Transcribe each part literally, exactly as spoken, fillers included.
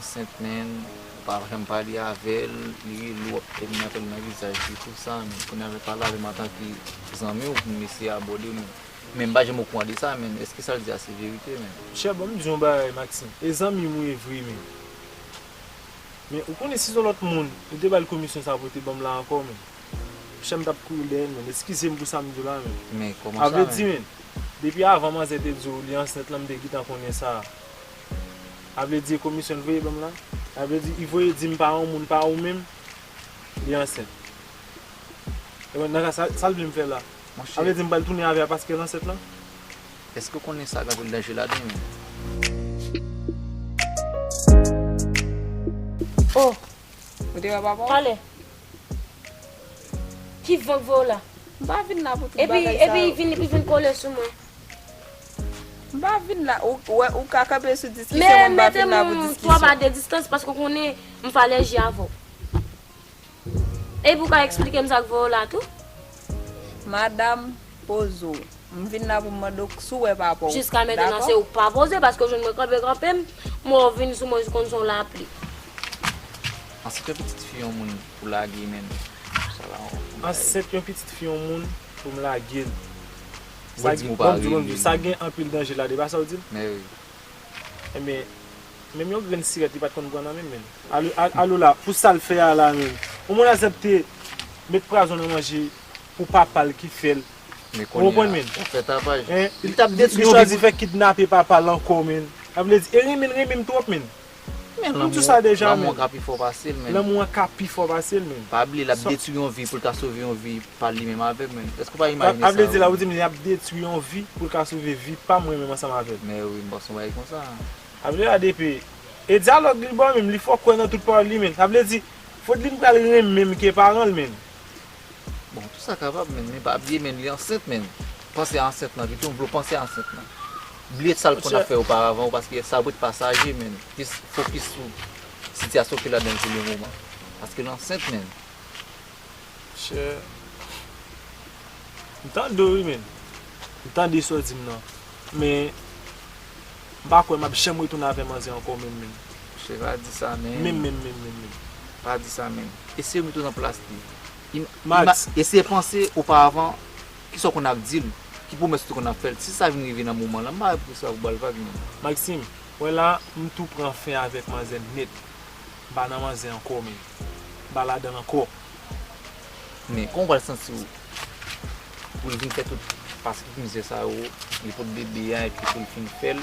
ansent, men, ou pa janm pale avè l, li rele w, w ap tèmine apèl nan vizaj li, tou sa, men, kounye a, pale avè m antanke zanmi w pou m eseye abòde w, men, men m pa janm okouran de sa, men, èske sa l di a se verite, men? Chè, ban m di w yon bagay, Maxime. E zanmi m ou ye vre, men. Men, ou konnen si se yon lòt moun, ou te ba l komisyon sa pou te ban m la ankò, men. Chè, m t ap kouri dèyè l, men. Eskize m pou sa m di w la, men. Men, kòman sa, men? A vle di, men, depi avan manzè te di w li ansent lan, m te gentan konnen sa. A vle di e komisyon l voye ban m la? A vle di, li voye di m pa yon moun, pa ou menm, li ansent. E mwen, nan ka sa, sa l vle m fè la? Monchè. A vle di m pral tounen avè a paske l ansent lan? Èske w konnen sa gen anpil danje ladan, men? Oh! Ou te wè papa w? Talè. Ki van k voye w la? M pa vin la pou tout bagay sa yo. Epi, epi vin, epi vin kole sou mwen. M pa vin la, ou, ou wè, ou ka kanpe sou diskisyon, men m pa vin la pou diskisyon. Men mete m twò pa de distans, paske w konnen m fè alèji avè w. Epi w ka eksplike m sa k voye w la tou? Madanm, poze w. M vin la pou m mande w si w wè papa w. Jiska mentnan, se ou k pa poze, paske w jwenn mwen kanpe, kanpe m, m wè w vin sou mwen, ou konn se yon lapli. Ansent yon pitit fi yon moun pou lage, men. Sa la, yon, yon bagay. Ansent yon pitit fi yon moun pou m lage l. Ou di m ou pa rele. Sa gen anpil danje ladan, e pa sa w di m? Men wi. Ebyen, menm yon grenn sirèt li pa t konn pran nan men m, men. Alo, al-, alo la, pou sa l fè a la, men. Yon moun aksepte met pwazon nan manje pou papa l ki fè l. Ou konprann, men? Ou fè tapaj. Hein? Li t ap detwi yon vi. Li chwazi fè kidnape papa l ankò, men. Sa vle di, e renmen l renmen m twòp, men. Men lanmou, lanmou an ka pi fò pase l, men. Lanmou an ka pi fò pase l, men. Pa bliye, l ap detwi yon vi pou l ka sove yon vi pa li menm avè m, men. Èske w pa imajine sa? Sa vle di la, ou di m li ap detwi yon vi pou l ka sove vi pa mwen menm ansanm avè l. Men wi, m panse yon bagay konsa. Sa vle di la depi e dyalòg li ba w menm, li fò kwè nan tout pawòl li, men. Sa vle di, Fodlin pral renmen m ke paran l, men. Bon, tout sa kapab, men, men pa bliye, men, li ansent, men. Panse a ansent lan pito, m vle w panse a ansent lan. Bliye sa l konn ap fè oparavan, paske sa pou t pasaje, men. Jis fokis sou sitiyasyon ke ladan l pou le moman. Paske l ansent, men. Monchè, m tande w wi, men. M tande sa w di m nan. Men, m pa kwè m ap janm retounen avè manzè ankò menm, menm. Monchè, pa di sa, menm. Menm, menm, menm, menm, menm. Pa di sa, menm. Eseye mete w nan plas li. Im-, Max. Ima-, eseye panse oparavan, kisa w konn ap di l, ki pwomès ou te konn ap fè l. Si sa vin rive nan moman lan, m pa wè poukisa ou ba l vag, menm. Maxime, wè la, m tou pran fen avèk manzè nèt. M pa nan manzè ankò, menm. M pa ladan l ankò. Men kòman w pral santi w pou l vin fè tout, paske tout mizè sa yo, li pot bebe a, epi pou l fin fè l,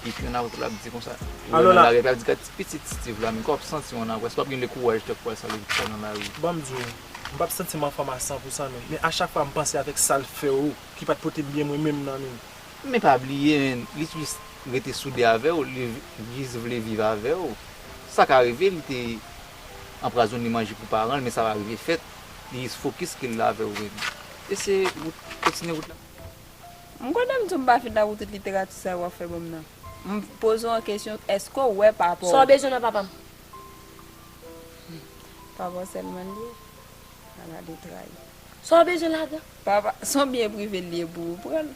epi yon apre l ap di konsa, ou wè nan lari, epi l ap di, "Gad ti pitit Steve la, men kòman w ap santi w yon apre, èske w ap gen le kouraj tankou w al salye pitit sa nan lari?" Ban m di w, m p ap santi m anfòm a san pou san, men, men a chak fwa m panse avèk sa l fè yo, ki pa t pote m byen mwen menm nan, men. Men pa bliye, men, li jis rete soude avè w, li jis vle viv avè w. Sa ka rive, li te anpwazonnen manje pou paran l, men sa pa rive fèt. Li jis fokis ke l la avè w, men. Eseye wout, kontinye wout la. M konnen m di w m pa vin la pou tout literati sa yo w ap fè ban m nan. M poze w an kesyon, èske w wè papa w? Sa w bezwen nan papa m? Papa w sèlman l ye. Ala de trayi. Sa w bezwen ladan? Papa, se yon byen prive l ye pou ou pran l.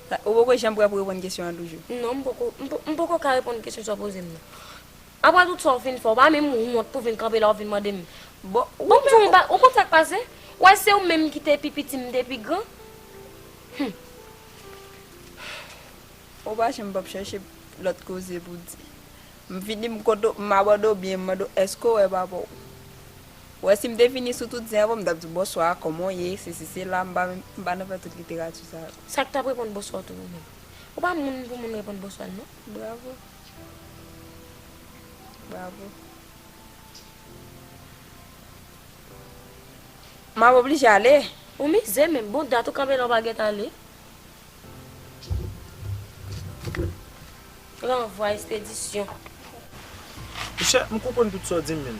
Sa, ou poko janm prè pou reponn kesyon an toujou? Non, m poko, m po-, m poko ka reponn kesyon sa w poze m nan. Apre tout sa w fin fè, w pa menm wont pou vin kanpe la w vin mande m. Bon, ou konn sa k pase? Ou wè se ou menm ki te pi piti, m te pi gran. Hum. Ou pa janm p ap chèche lòt koze pou di. M vini, m kote w, m abòde w byen, m mande w, èske w wè papa w? Ou wè, si m te vini sou tout zen avè w, m t ap di w, "Bonswa, kòman w ye?" Sesi, sela, m pa menm, m pa nan fè tout literati sa yo. Sa k t ap reponn bonswa w tou ou menm? Ou pa moun pou moun reponn bonswa l, non. Bravo. Bravo. M ap oblije ale. Ou mizè menm, bon dat ou kanpe la ou pa gentan ale. Ranvwa espedisyon. Monchè, m konprann tout sa w di m, men.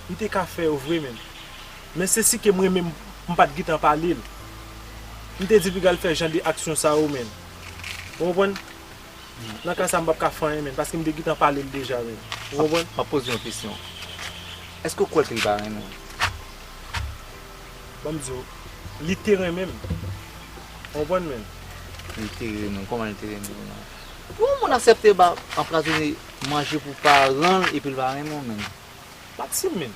M te ka fè yo vre, men. Men se si ke mwen menm, m pa t gentan pale l. M te di piga l fè jan de aksyon sa yo, men. Ou konprann? Nan ka sa, m p ap ka fè anyen, men, paske m te gentan pale l deja, men. Ou konprann? M ap poze yon kesyon. Èske w kwè ke l pa renmen w? Ban m di w, li te renmen m. Ou konprann, men? Li te renmen w. Kòman li te renmen w la? Pou yon moun aksepte ba anpwazonnen manje pou paran l epi l pa renmen w menm. Maxime, men.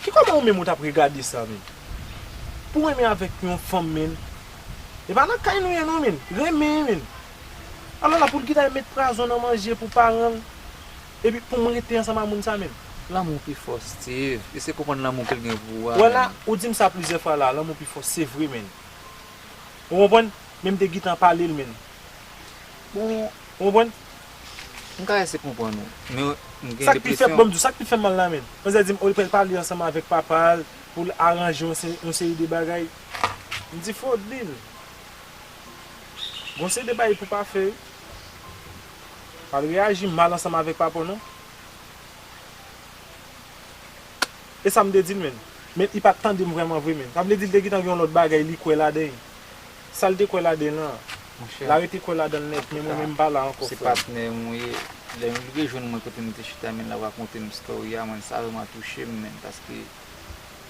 Ki kòman ou menm ou t ap regade sa, men? Pou renmen avèk yon fanm, men. E pa nan kay nou ye non, men. Renmen, men. Alò la, pou l gentan met pwazon nan manje pou paran l. Epi pou m rete ansanm a moun sa, men. Lanmou pi fò, Steve. Eseye konprann lanmou ke l gen pou ou a, men. Wè la, ou di m sa plizyè fwa la, lanmou pi fò, se vre, men. Ou konprann? Men m te gentan pale l, men. Bon, ou konprann? M ka eseye konprann ou, men m gen depresyon. Sa k pi fè, ban m di w, sa k pi fè m mal la, men. Manzè di m, o, li pral pale ansanm avèk papa l pou l aranje yon se-, yon seri de bagay. M di, Fodlin, gon seri de bagay pou pa fè, wi. Pa reyaji mal ansanm avèk papa w, non. E sa m te di l, men. Men li pa t tande m vrèman vre, men. Sa vle di l te gentan gen yon lòt bagay li kwè ladan l. Sa l te kwè ladan l lan, l arete kwè ladan l nèt, men mwen menm m pa la ankò, frè. Se patnè m ou ye. Lè m rejwenn mwen kote nou te chita, men l ap rakonte m story a, mwen, sa vrèman touche m, men, paske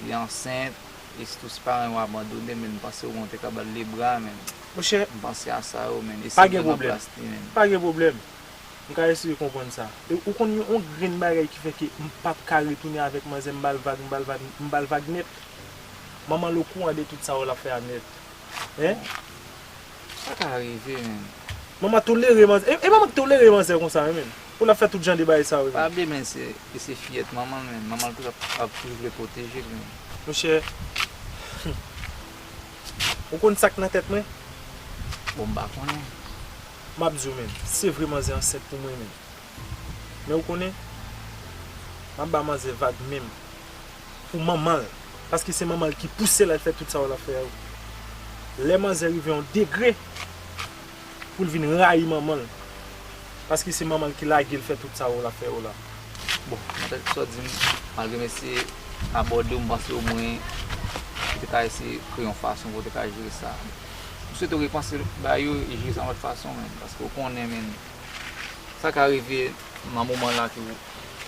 li ansent, e sitou si paran yo abandone, men m panse omwen w te ka ba l lebra, men. Monchè, m panse a sa yo, men. Eseye pran plas li, men. Pa gen pwoblèm. M ka eseye konprann sa. E ou konn yon, yon grenn bagay ki fè ke m p ap ka retounen avèk manzè, m ba l vag, m ba l vag, m ba l vag nèt. Manman l okouran de tout sa w ap fè a nèt. Hein? Sa ka rive, men. Manman tolere manzè. E, e manman k tolere manzè konsa, wi, men. Pou l ap fè tout jan de bagay sa yo, men. Pa bliye, men, se, e se fiyèt manman l, men. Manman l toujou ap, ap toujou vle pwoteje l, men. Monchè, ou konn sa k nan tèt mwen? Bon, m pa konnen. M ap di w, men, se vre manzè ansent pou mwen, men. Men ou konnen, m ap ba manzè vag menm. Pou manman l. Paske se manman l ki pouse l al fè tout sa w ap fè a yo. Lè manzè rive yon degre pou l vin rayi manman l. Paske se manman l ki lage l fè tout sa w ap fè yo la. Bon, nan tèt sa w di m, malgre m eseye abòde w, m panse omwen ou te ka eseye kreye yon fason pou w te ka jere sa. M swete w repanse bagay yo e jere sa yon lòt fason, men. Paske w konnen, men, sa ka rive nan moman la ke w,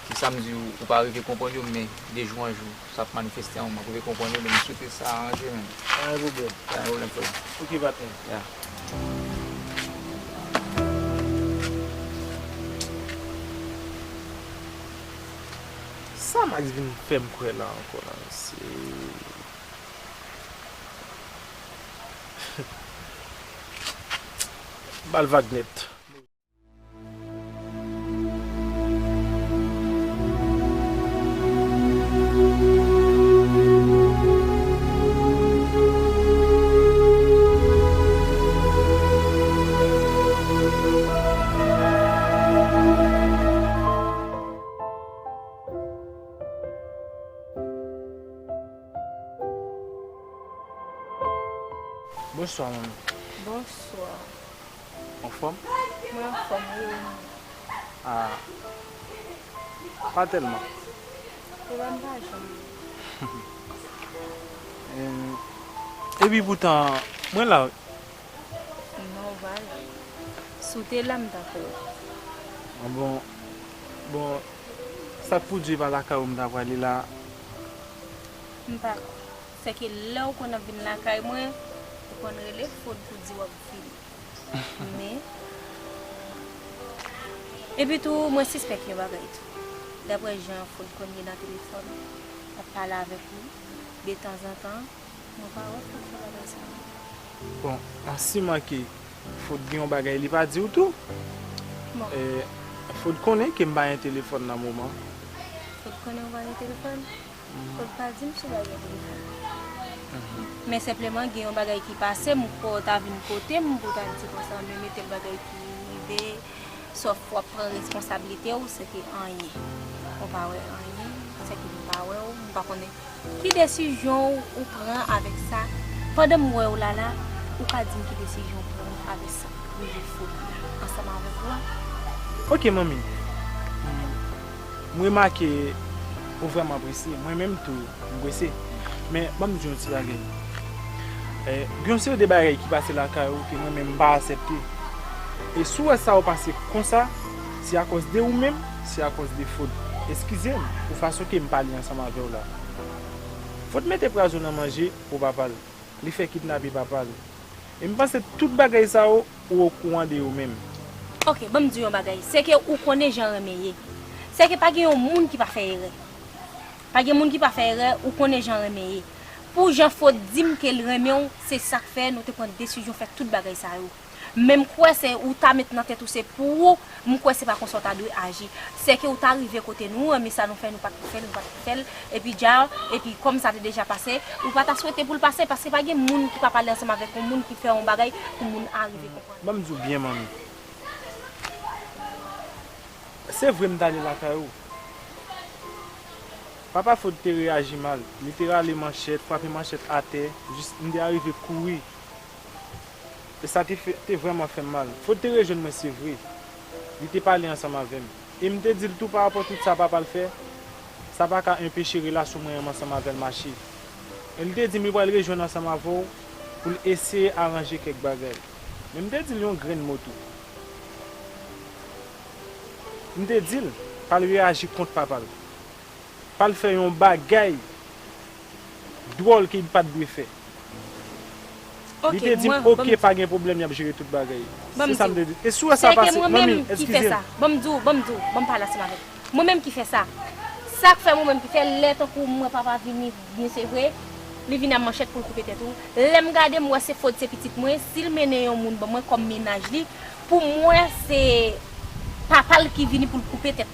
ke sa m di w, ou pa rive konprann yo, men de jou an jou, sa ap manifeste an ou, m ap rive konprann yo, men m swete sa aranje, men. Pa gen pwoblèm. Pa gen pwoblèm, frè. Ok, patnè. Ya. Sa Max vin fè m kwè la ankò la, se ba l vag nèt. Bonswa, manmi. Bonswa. Anfòm? Mwen anfòm, wi, wi. Ah, pa tèlman. Pwoblèm pa janm. Em, epi poutan, mwen la, wi. Non, ou pa la. Si w te la, m t ap wè w. Ah, bon, bon, sa k pou di e pa lakay ou m ta prale la? M pa kwè. Sèke lè w konn ap vin lakay mwen, ou konn rele Fod pou di w ap vini. Men, epi tou, mwen sispèk yon bagay tou. Daprè jan Fod konn ye nan telefòn, l ap pale avèk ou, detanzantan, mwen pa wè Fod fè bagay sa. Bon, a siman ke Fod gen yon bagay li pa di w tou. Bon. Eh, Fod konnen ke m pa gen telefòn nan moman. Fod konnen w pa gen telefòn? Fod pa di m si w pa gen telefòn. Men senpleman, gen yon bagay ki pase, m kwè w ta vin kote m pou w ta di konsa, men men tèl bagay ki rive, sòf w ap pran responsablite w, sèke anyen. Ou pa wè anyen, sèke m pa wè w, m pa konnen ki desizyon w pran avèk sa. Pandan m wè w la la, ou ka di m ki desizyon w pran avèk sa k rive Fod la ansanm avèk ou a? Ok, manmi. M remake ou vrèman prese. Mwen menm tou, m prese. Men, ban m di w yon ti bagay. Eh, gen yon seri de bagay ki pase lakay ou ke mwen menm m pa aksepte. E si w wè sa yo pase konsa, se akòz de ou menm, se akòz de Fod. Eskize m pou fason ke m pale ansanm avè w la. Fod mete pwazon nan manje pou papa l. Li fè kidnape papa l. E m panse tout bagay sa yo, ou okouran de yo menm. Ok, ban m di w yon bagay. Se ke ou konnen jan renmen ye. Se ke pa gen yon moun ki pa fè erè. Pa gen moun ki pa fè erè, ou konnen jan renmen ye. Pou jan Fod di m ke l renmen w, se sa k fè nou te pran desizyon fè tout bagay sa yo. Men m kwè se ou ta met nan tèt ou se pou ou, m kwè se pa konsa w ta dwe aji. Se ke ou ta rive kote nou, renmen sa nou fè, nou pa t pou fè l, nou pa t pou fè l, epi dja, epi kòm sa te deja pase, ou pa ta swete pou l pase, paske pa gen moun ki pa pale ansanm avèk yon moun ki fè yon bagay pou moun a rive konprann. Ban m di w byen, manmi. Se vre m t ale lakay ou. Papa Fod te reyaji mal. Li te rale manchèt, frape manchèt atè, jis m te arive kouri. E sa te fè, te vrèman fè m mal. Fod te rejwenn mwen, se vre. Li te pale ansanm avè m. E m te di l tou parapò tout sa papa l fè, sa pa ka enpeche relasyon mwen menm ansanm avè l mache. E li te di m li pral rejwenn ansanm avè w pou l eseye aranje kèk bagay. Men m te di l yon grenn mo tou. M te di l pa l reyaji kont papa l. Pa l fè yon bagay dwòl ke li pa t dwe fè. Li te di m, oke, pa gen pwoblèm, y ap jere tout bagay. Se sa m te di. E si w wè sa pase, manmi, eskize m. Ban m di w, ban m di w, ban m pale ansanm avè w. Mwen menm ki fè sa. Sa k fè mwen menm ki fè, lè tankou m wè papa vini, byen se vre, li vini ak manchèt pou l koupe tèt ou. Lè m gade, m wè se Fod se pitit mwen, si l mennen yon moun ban mwen kòm mennaj li, pou mwen se papa l ki vini pou l koupe tèt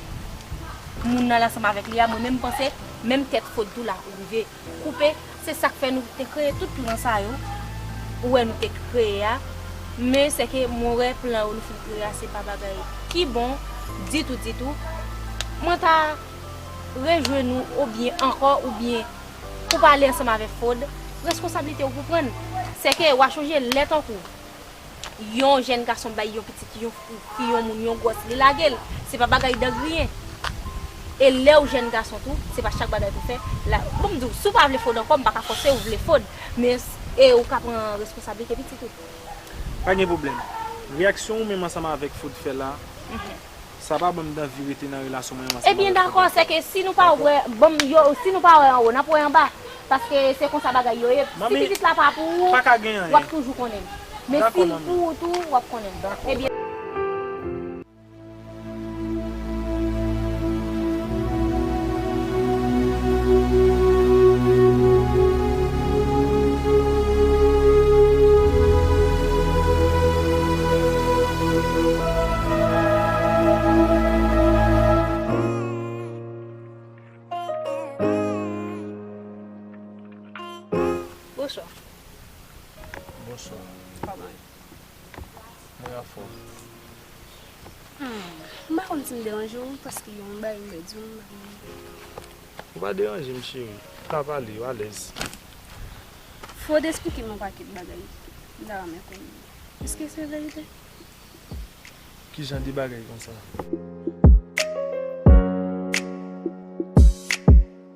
moun nan ansanm avèk li a, mwen menm m panse, menm tèt Fod tou la rive koupe. Se sa k fè nou te kreye tout plan sa yo ou wè nou te kreye a. Men se ke mwen wè plan yo nou fin kreye a se pa bagay ki bon ditou, ditou. Mwen ta rejwenn ou oubyen ankò oubyen pou pale ansanm avèk Fod, reskonsablite w pou pran. Se ke w a chonje lè tankou yon jèn gason bay yon pitit, yon fi, yon moun, yon gwòs, li lage l. Se pa bagay dan griyen. E lè w jèn gason tou, se pa chak bagay pou fè. La, bon, m di w, si w pa vle Fod ankò, m pa ka fòse w vle Fod. Men, e ou ka pran reskonsablite pitit ou. Pa gen pwoblèm. Reyaksyon ou menm ansanm avèk Fod fè la, sa pa ban m danvi rete nan relasyon mwen menm ansanm avèk Fod ankò. Ebyen, dakò, se ke si nou pa wè, ban m yo, si nou pa wè anwo, n ap wè anba. Paske se konsa bagay yo ye. Si pitit la pa pou ou, w ap toujou konnen l. Men si l pou ou tou, w ap konnen l. Ebyen. Bonswa. Bonswa. Kòman ye? Mwen anfòm. Hmm, m pa konn si m deranje w, paske gen yon bagay m vle di w, m pa konn. Ou pa deranje m, cheri. Ka pale, w alèz. Fo w te esplike m yon pakèt bagay. M ta renmen konnen. Èske se verite? Ki jan de bagay konsa?